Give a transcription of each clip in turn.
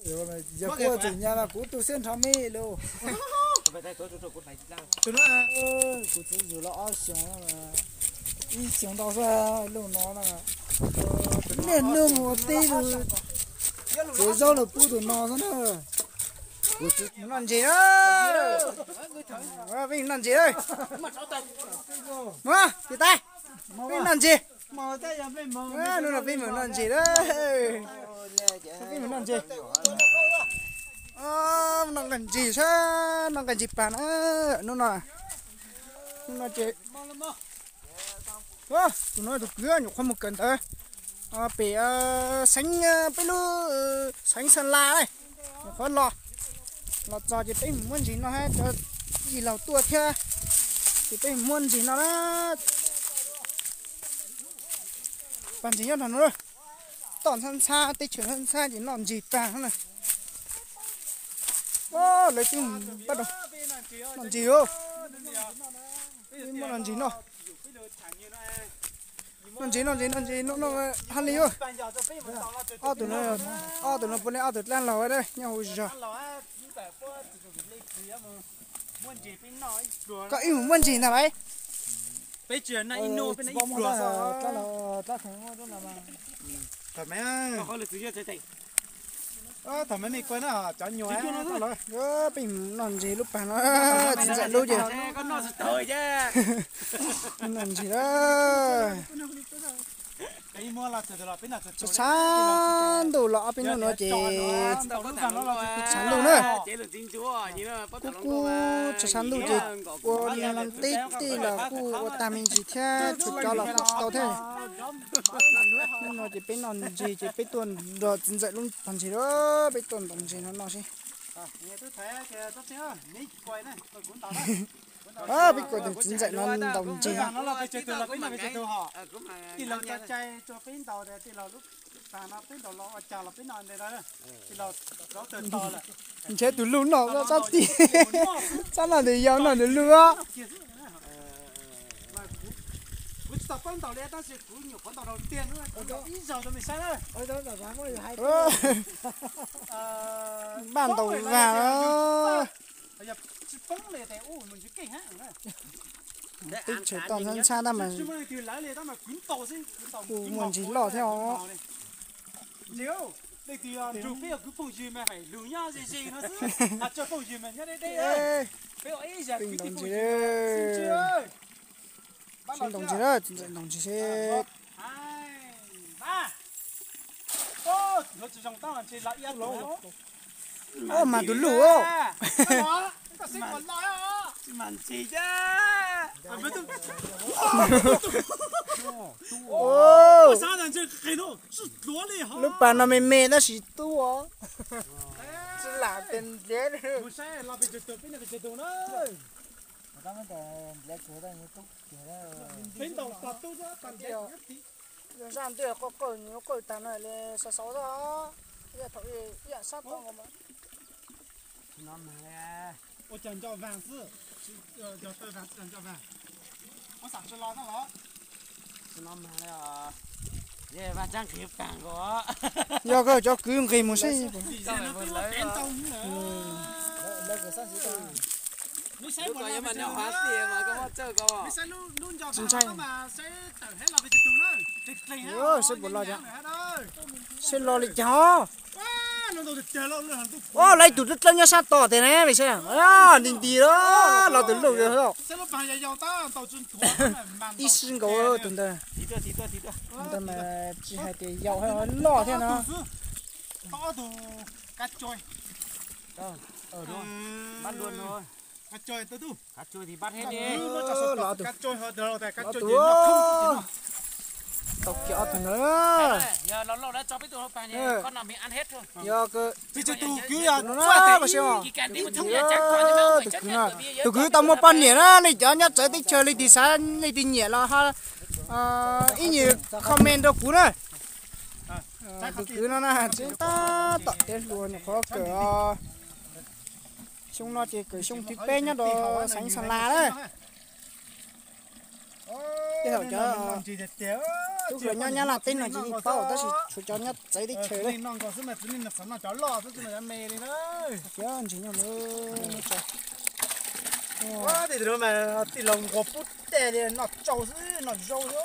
Yog kuv tseem nyas mas kuv tu siab nrho me lauj. Kuv twb yug los ob xyoos, ib xyoos ntau xwb lauj no na. Niaj hnub mus ua teb los txiav zaub los pub tus no xwb na. Kuv tsis noj ntses na. Peb noj ntses. Mus, tis tais, peb noj ntses. Hnub no peb mus noj ntses na. Peb mus noj ntses. Noj nqaij ntses sab, noj nqaij ntses pag na. Hnub no, hnub no ces tus no tus kwv nyuam qhuav mus kawm ntawv pem xeev, peb lub xeev Xeeb Las, nyuam qhuav los, los txog ces peb mus muab ntses no hab cov yij laug tuaj thiab, ces peb mus muab ntses no na. Pag ntses nyob no, toj ntxhab ntxhab, teb chaws ntxhab ntxhab ces noj ntses pag na. Lawv twb pab rau noj ntses os. Muab noj ntses no. Noj ntses, noj ntses, noj ntses, noj, noj hab li os. Ob tug no, ob tug no puav leej ob tug dab laug nyob hauv zos. Koj wb mus muab ntses ntag lauj. Peb mus noj ntses lub pag no, txiv ntxawm lub ces noj ntses na. Tshav tshav ntuj los ob peb hnub no ces tshav ntuj na. Kub kub tshav tshav ntuj ces ua teb tej los kuj ua tag me ntsis thiab, tshuav cov los kuj tsis tau thiab. Hnub no ces peb noj ntses ces peb tuaj nrog txiv ntxawm lub tog ntses, peb tuaj ntaus ntses no noj seb. Peb kuj txiv ntxawm no ntaus ntses. Ntshe tus luj noj sab tid, sab noj tus yau noj tus luj os. Npaj ntaus vag. Teb chaws toj ntxhab ntxhab tab mas kuj muaj ntsis loj thiab os. Peb ntaus ntses, sib ntaus ntses, txiv ntxawm ntaus ntses seb. Ua mas tus luj os. Lub pas no me me tab sis tub os. Tsis lam tias ntiav. Zaj ntawd qawj qawj nws qawj tag no li xav xav zoj, ib yam sab tod nkaus mas. Ua cov nco vag xwb, cov taw vag, cov nco vag. Ua xam tsis los no los. Yog koj cov kwv nqis mus seb. Tsis ntshai. Seb puas los cas, seb los li cas os. Lawv ib tug dlawb dlawb nyob sab tod tiag ne, me seb, nti nti los tus luj. Ib sib nkaus tus ntawd. Tus ntawd mas tsis hais tias yau loj thiab no. Los tus, tau kiag ob tug ntawd. Yog tus kwv no, tus kwv no, tus kwv tau muaj poj niam na, nej cov nyob txawv teb chaws leej twg xav leej twg nyiam los ho ib nyuag comment rau kuv na. Tus kwv no na, tseem tab tom tiav hluas nyuam qhuav kawm os. Xyoo no ces kawm xyoo thib peb nyob rau xeev Xa Las na. Tej thaum cov Tub hluas nyob Nyab Laj teb no ces yeej paub tab sis tshuav cov nyob txawv teb chaws li. Xyov ntshis nyob lawm. Tij laug nquag pub tej li noj tsau xwb noj zaub xwb.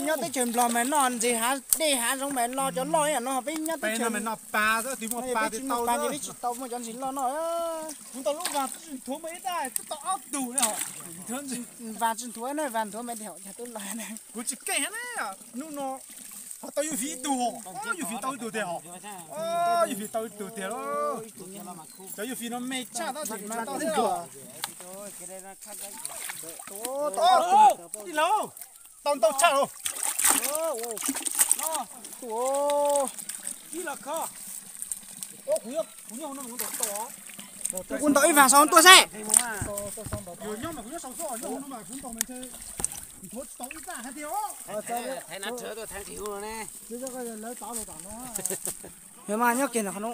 Nyob teb chaws Nplog mas noj ntses hav dej hav zoov mas lo cov loj ib yam no peb nyob teb chaws peb tsis muaj pas ces peb tsis tau muaj cov ntses loj noj. Kuv tau lub vas txwj nthuav mas ib dag twb tau ob tug li. Vas tsis nthuav na, vas nthuav mas cas twb loj na. Kuv tsis keej na, hnub no ho tau yuav fim ib tug, yuav fim tau ib tug tiag hos. Yuav fim tau ib tug tiag lauj. Cov yuav fim no me tshaj tab sis mas tau thiab. Tij laug, tau ntau tshaj lauj. Kuv ntaus ib vas saum tuaj seb. Mas nyob kiag ntawm qhov no,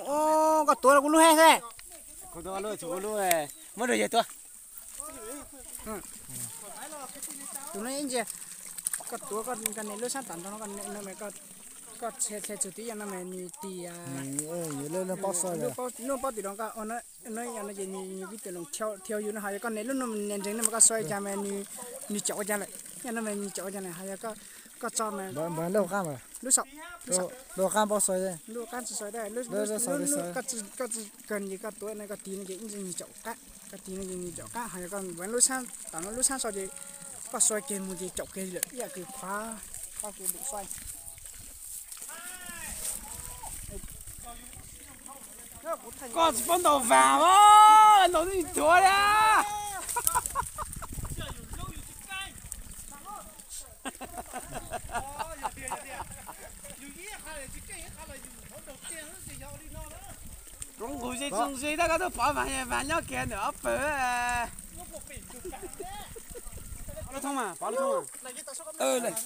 koj tuav kuv lub hab seb. Muab rau yawg tuav. Tus no ib ntsia, koj tuav koj niam lub sab tom ntog no, koj txhia txhia txug tib yam no mas nws tias lub pob tim no, no yog no ces nws vib tis loos thiau yus no, ho yog koj niam lub no nias ntsees no mas koj xuas cas mas nws caum ua cas lawm, yam no mas nws caum ua cas lawm, ho yog koj tso mas lub saum, lub qaab tsis xuas, koj tsis kawg ces koj tuav no koj tig no ces ib ntsis nws caum qaab, koj tig no ces nws caum qaab, ho yog koj lub sab tom no lub sab so ces koj xuas kiag mus ces caum kiag lawm ib yam kws qhuav, koj kws lwm xuas. Koj tsis paub ntaus vas mas ntaus tib tug li. Rov nqus ze tsis ze tab koj twb pov vas, vas nyob kiag ntawm ob pawg. Pov lub thoob mas, pov lub thoob mas.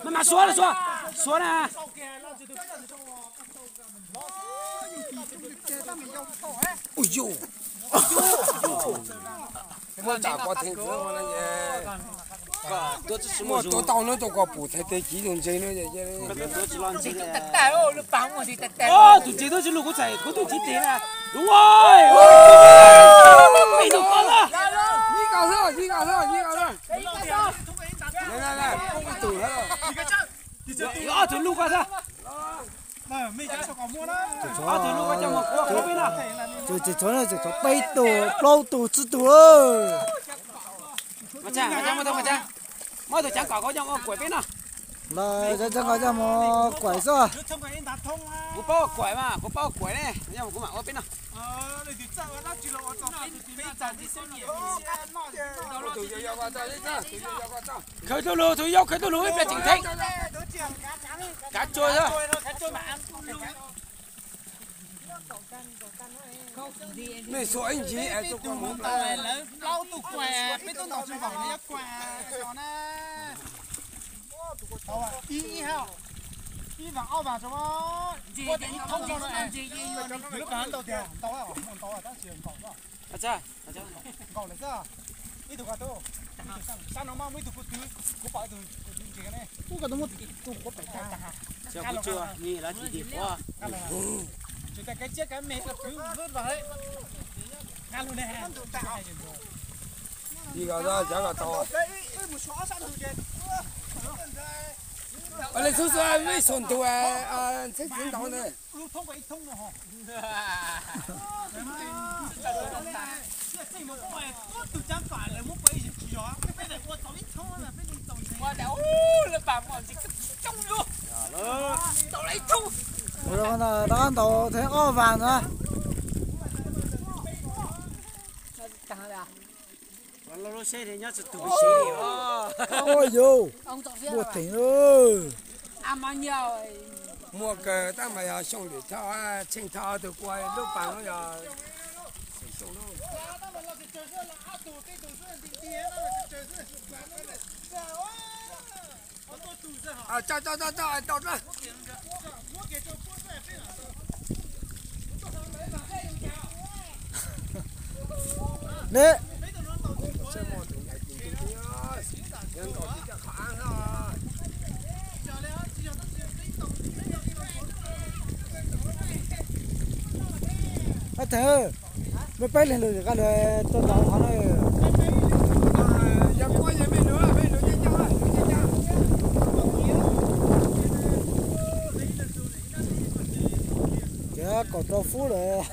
Mas mas suav, suav, suav na. Ui yus, muaj tsam koj theej txwv, muaj tuav tau no rau koj pum thaij teg kiv zoo ntse no. Tus tsev twb tsis lug kuv txhais kuv tus txiv tes na. Ub, peb nug koj na. Ob tug lug koj xwb. Ob tug lug koj coj mus kuv peb no. Tseem tshuav peb tug plaub tug tsib tug. Muab tus caav kom koj coj mus kuaim peb no. Los caav kom coj mus kuaim xwb. Kuv paub ua kuaim mas, kuv paub ua kuaim ne, kuv mam ua peb no. Khaws tuj lug, tus yau khaws tuj lug ib pliag tseem theeb. Kav tsua xwb. Mej xuas ib ntsis es tuaj koj mus. Plaub tug kuaim, peb tub ntaus tsis npaum li kuaim na. Ib, ib vas ob vas, ib thoob no, lub vas ntau tiag, ntau, ntau tab sis nkaum, nkaum lawm xwb. Ib tug ko tub, sab no mas muaj ib tug kuv twv, kuv pom ib tug kuv twv ntsis ne. Kuv twv ntsis ne. Tsis tas kev tsiab kev me los kwv vwb los. Ib ko caav kom tau. Li xub xub mej xuas ntug ntxheb txiv ntau na. Rov qab ntaus tau ob vas na. Ua yus, muaj theem. Muaj kawg tab mas yog xyoo lwm thaj, tsheej thaj tug kua lub pas no yog xyoo lub. Ne, ab theem, muaj peb leeg lug koj lug tuaj tau qhov na. Ces kaum rau fub lawm.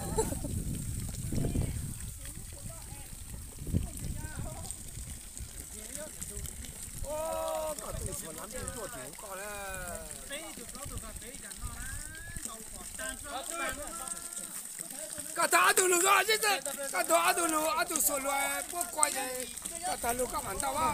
Koj thaij ob tug lug, koj thaij ob tug lug, ob tug xuas lug puab kua ces koj thaij lug koj mam ntau a.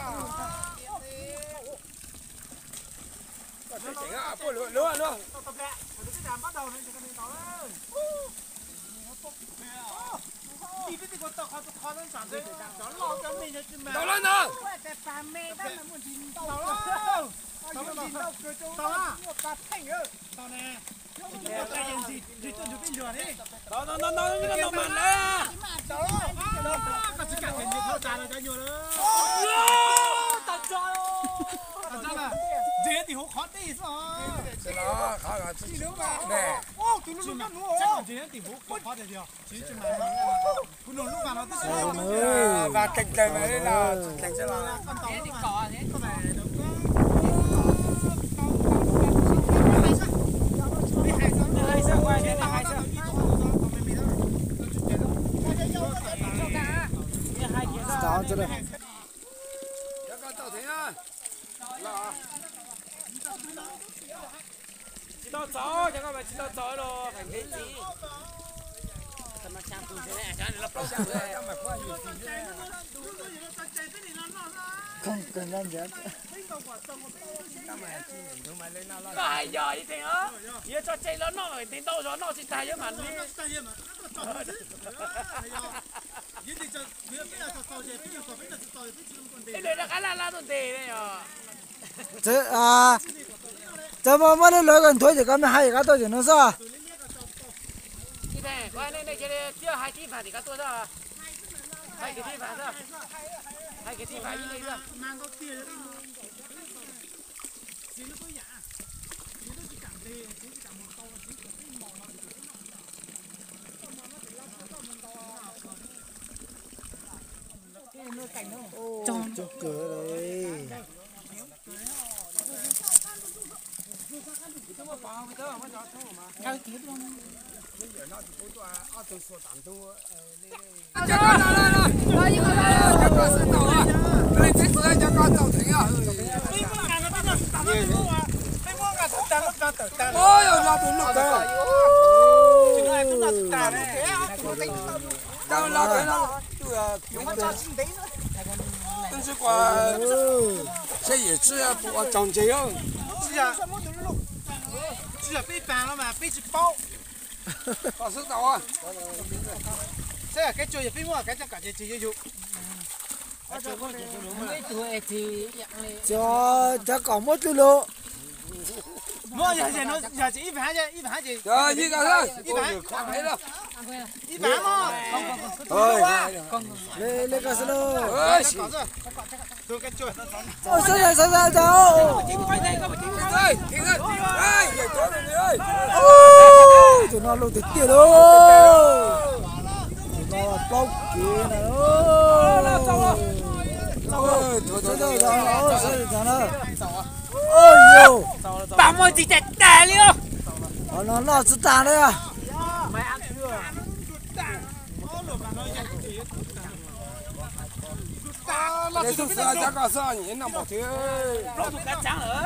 Ntau lawm ntag. Tsis tau txaus, cov ko mas tsis tau txaus los feem ntsev txiv. Koj hais yog ib teem os, yuav tso tseg los noj, feem ntsev ntau zog noj tsis tag yuav mam li. Ib ntsis rov qab laj laj tuaj ntes ne yog. Txawm muaj muaj lub lawv koj nthuav ces koj me hais koj tuaj ces no xwb. Ib teem, nej nej cia li twb hais tib vam tim koj tuaj xwb. Hais kwv tij vam xwb. Hais kwv tij vam ib li xwb. Coob kawg li. Seb yim tsi pum ua tsaug ntse. Tsis yog peb paag no mas peb tsis paub. Saib koj tsuag yog peb muab koj coj kom ces tsis yog yus. Cov kom muab twg lug. Muab yog, yog tsis ib paag, ib paag ces ib paag, ib paag mog. Le koj xwb lauj. Xwb xwb xwb. Tus no loj tiag tiag lauj. Tus no plaub kev na. Pam muaj tsis tag tag li. Qhov no noj tsis tag li. Plaub tus kav tsaav lawm.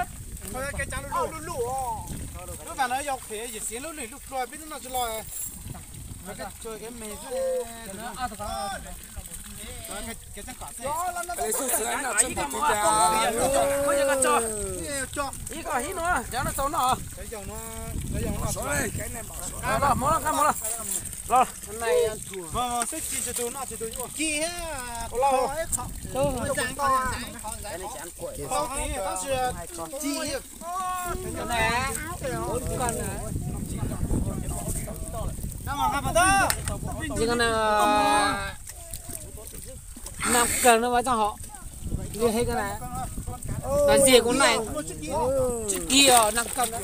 Lub vas no yog qhiav yim xiav lub lwm lub plua peb twb noj tsis los. Ib ko hib no, cov no txaus noj. Mov los, mov los, mov los. Los. Xwb ci tsis tus noj tsis tus yuav. Ci. Ua los. Tab sis ci. Năm cần nó vào trong họ. Vì thế cái này. Là gì cũng này. Trước kia năm cần đó.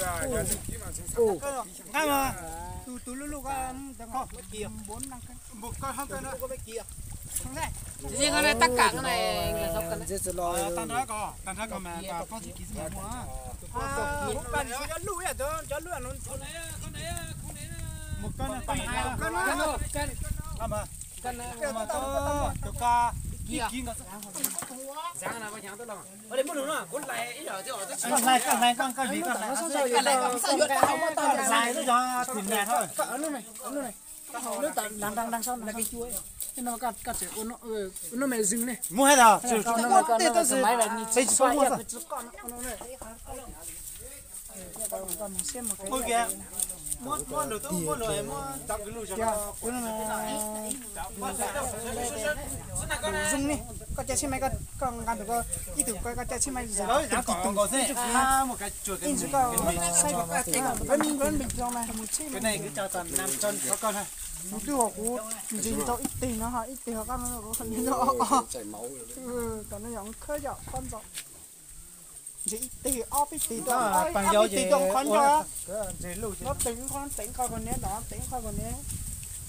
Tus tus lub lub Riêng con này, tất cả cái này là sáu cân đấy. Tag nrho ko, tag nrho ko mas koj tsis kis xwb mas muaj. Cov lub, cov lub no. Một cân là tầm hai cân. Cân. Cân. Cân. Cân. Cân. Cân. Cân. Sáng là bao nhiêu tức lòng? Hlais, koj hlais, koj, koj vim koj hlais. Hlais lub cov thim nag thôi. Lub nrag nrag sau no. Ua no me zws ne. Muab hais los, tsis muab. Muab kiag, muab, muab nrog tub, muab nrog, muab cov kwv lug zog. Zoo ne, koj cai tsheb mais, koj nqa ntawm ko ib tug, koj cai tsheb mais zog. Ib ntsis koj saib, peb me nkaus me nkaus mas mus tsheb. Kuv twb ua kuv ntsis rau ib teg no, ib teg ho qab no, kuv qhov ntsis rau ob, tom no yog khawb yom, qhov ntxo. Ntsis ib teg ob peb teg rau ob peb teg rau qhov ntxo. No teev qhov, teev qhov kaus hniav, no teev qhov kaus hniav.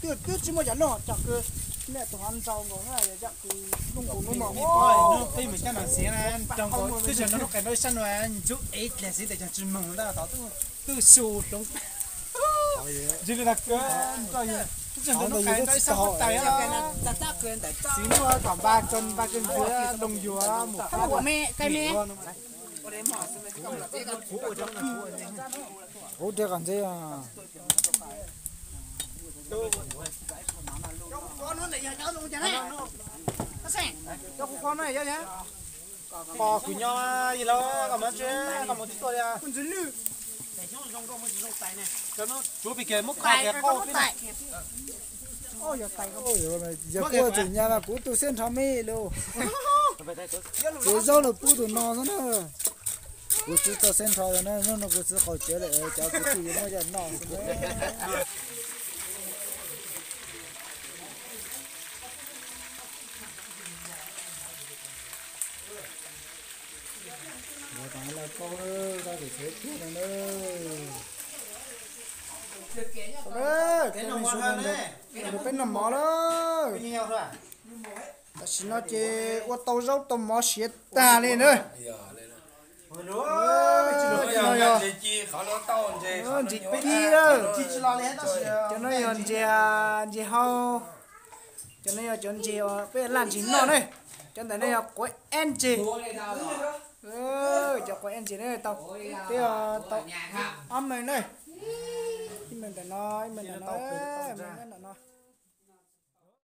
Twb twb tsis muaj cov loj cov kawg, nej tus qhov ntxo nkaus na, yog cov kws loj nkaus no mas. Peb mus coj no xiv na, rau nkaus twb tsis no lub qe nrau sab no, ntsuj ev dlej xiv tes cov tsis moog ntawd tod twb su hloov. Ntsis li tag kawg, twb tsis no lub qe nrau sab puab tais. Xiv muaj kom npa kawg, npa kawg ntxiv loo yuav mus. Kuv tias kom ntxiv. Qos kuv nyob ib lawm, koj mus tsis tuaj li. Tsuav pis keg muab qos keg qauj. Yog kuv tseem nyas mas kuv tus xeb nrho me lawm. Tsuav zaub los pub tus no xwb na. Kuv tsis tau xeb nrho na, hnub no kuv txiv qaug cawv lawm, cov kuv tsis yuav muab coj noj xwb. Ua tas lawm koj, koj tseem tshuav kiag no na. Peb noj mov lawm. Tam sim no ces ua tau zaub tau mov siav tag li na. Ntsis pib lawm. Cov no yog ntses, ntses hau. Cov no yog cov ntses peb laj ntsis noj ne. Cov ntawm no yog quav eb ntses. Cov quav eb ntses ne tau, peb tau ob meeg na. Ib meeg ntawm no, ib meeg ntawm no, ntawm no.